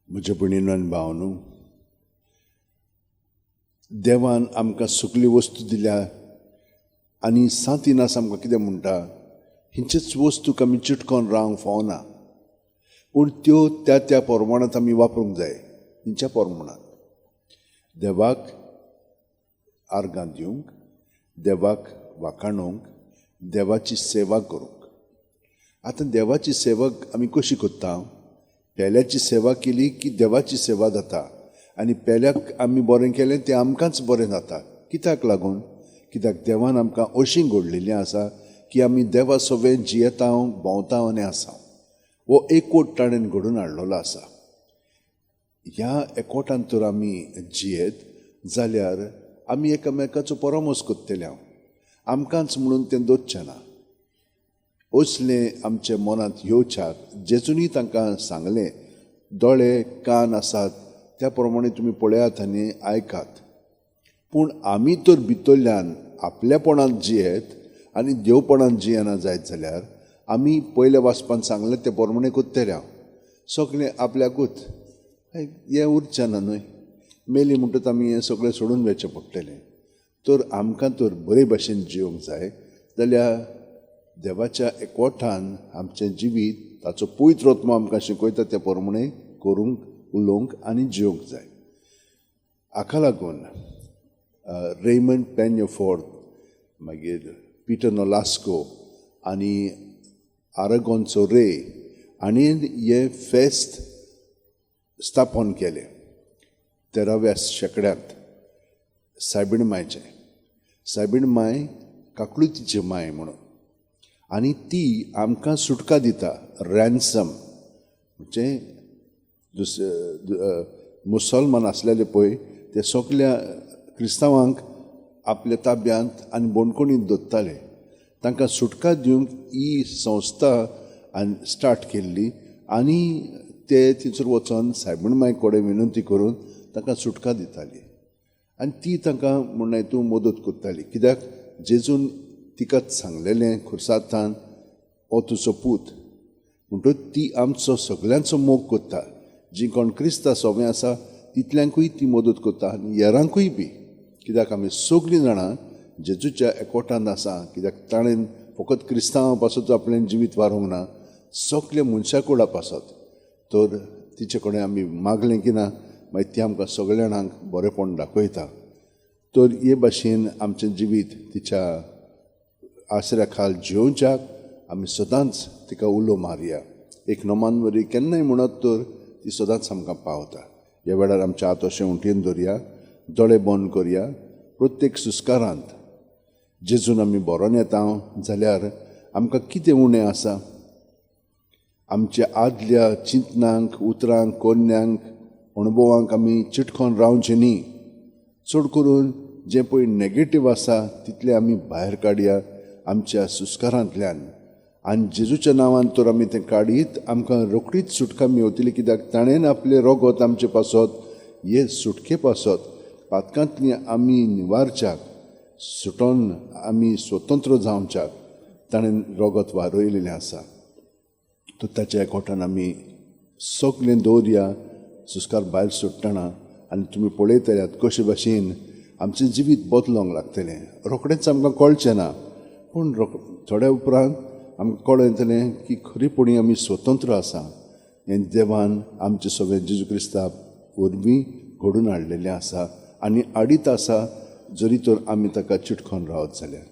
म्हज्या भयणीनो आनी भावांनो, देवान आमकां सगळी वस्तू दिल्या आनी सांत इनास आमकां कितें म्हणटा, हिंचेच वस्तूक आमी चिटकोन रावंक फावना, पूण त्यो त्या त्या प्रमाणांत आमी वापरूंक जाय. हिंच्या प्रमाणांत देवाक आर्गां दिवंक, देवाक वाखाणूंक, देवाची सेवा करूंक. आतां देवाची सेवा आमी कशी करता? पेल्याची सेवा केली की देवाची सेवा जाता आनी पेल्याक आमी बरें केलें तें आमकांच बरें जाता. कित्याक लागून? कित्याक देवान आमकां अशीं घडलेलीं आसा की आमी देवा सवें जियेता, भोंवता आनी आसा. हो एकवट ताणें घडोवन हाडलेलो आसा. ह्या एकवटान तर आमी जियेत जाल्यार आमी एकामेकाचो परामर्श करतले. हांव आमकांच म्हणून तें दवरचें ना. असलें आमच्या मनांत येवच्याक जेजूनी तांकां सांगलें, दोळे कान आसात त्या प्रमाणे तुमी पळयात आनी आयकात. पूण आमी तर भितरल्यान आपल्यापणांत जियेत आनी देवपणांत जियेना जायत जाल्यार आमी पयल्या वाचपान सांगलें ते प्रमाणे करतले. हांव सगळें आपल्याकूच हें उरचें ना न्हय, मेली म्हणटच आमी हें सगळें सोडून वचचें पडटलें. तर आमकां तर बरे भाशेन जिवंक जाय जाल्यार देवाच्या एकवटान आमचें जिवीत ताचो पवित्र आत्मो आमकां शिकयता त्या प्रमाणे करूंक, उलोवंक आनी जिवंक जाय. हाका लागून रेमंड पेन्योफोर्थ, मागीर पिटर नोलास्को आनी आरागोनचो रे हांणी हें फेस्त स्थापन केलें 13व्या शेंकड्यांत. सायबीण मायचें, सायबीण माय काकळुतीची माय म्हणून, आनी ती आमकां सुटका दिता, रॅन्सम. म्हणजे दुसरे मुसलमान आसलेले पळय ते सगल्या क्रिस्तांवांक आपल्या ताब्यांत आनी बणकोणींत दवरताले. तांकां सुटका दिवंक ही संस्था आनी स्टार्ट केल्ली आनी ते थंयसर वचोन सायबीण माय कडेन विनंती करून तांकां सुटका दिताली आनी ती तांकां म्हणून तूं मदत करताली. कित्याक जेजून तिका सांगलेलें खुर्सांतान, हो तुजो पूत. म्हणटकच ती आमचो सगल्यांचो मोग करता. जी कोण क्रिस्ता सोवें आसा तितल्यांकूय ती मदत करता आनी हेरांकूय बी. कित्याक आमी सगळीं जाणां जेजूच्या एकवटान आसा. कित्याक ताणें फकत क्रिस्तांवां पासत आपलें जिवीत वारूंक ना, सगल्या मनशा कुडा पासत. तर तिचे कडेन आमी मागलें की ना मागीर ती आमकां सगल्या जाणांक बरेंपण दाखयता. तर हे भाशेन आमचें जिवीत तिच्या आसऱ्या खाल जियोवच्याक आमी सदांच तिका उलो मारया. एक नमान वरी केन्नाय म्हणत तर ती सदांच आमकां पावता. ह्या वेळार आमच्या हात अशें उंटयेन दवरया, दोळे बंद करया. प्रत्येक सुस्कारांत जेजून आमी बरोवन येता जाल्यार आमकां कितें उणें आसा, आमच्या आदल्या चिंतनांक, उतरांक, कोन्यांक, अणभवांक आमी चिटकोन रावचें न्ही. चड करून जें पळय नेगेटीव आसा तितलें आमी भायर काडया आमच्या सुस्कारांतल्यान आनी जेजूच्या नांवान तर आमी तें काडीत आमकां रोखडीच सुटका मेवतली. कित्याक ताणें आपलें रोगत आमचे पासत, हे सुटके पासत पातकांतली आमी निवारच्याक, सुटोन आमी स्वतंत्र जावच्याक ताणें रोगत वारयलेलें आसा. तर ताच्या एकवटान आमी सगळें दवरया सुस्कार भायर सोडटना आनी तुमी पळयतल्यात कशे भाशेन आमचें जिवीत बदलोंक लागतलें. रोखडेंच आमकां कळचें ना, पूण थोड्या उपरांत आमकां कळोन येतलें की खरेपणी आमी स्वतंत्र आसा. हें देवान आमचें सगळें जेजू क्रिस्ता वरवीं घडून हाडलेलें आसा आनी आडीत आसा, जरी तर आमी ताका चिटकोन रावत जाल्यार.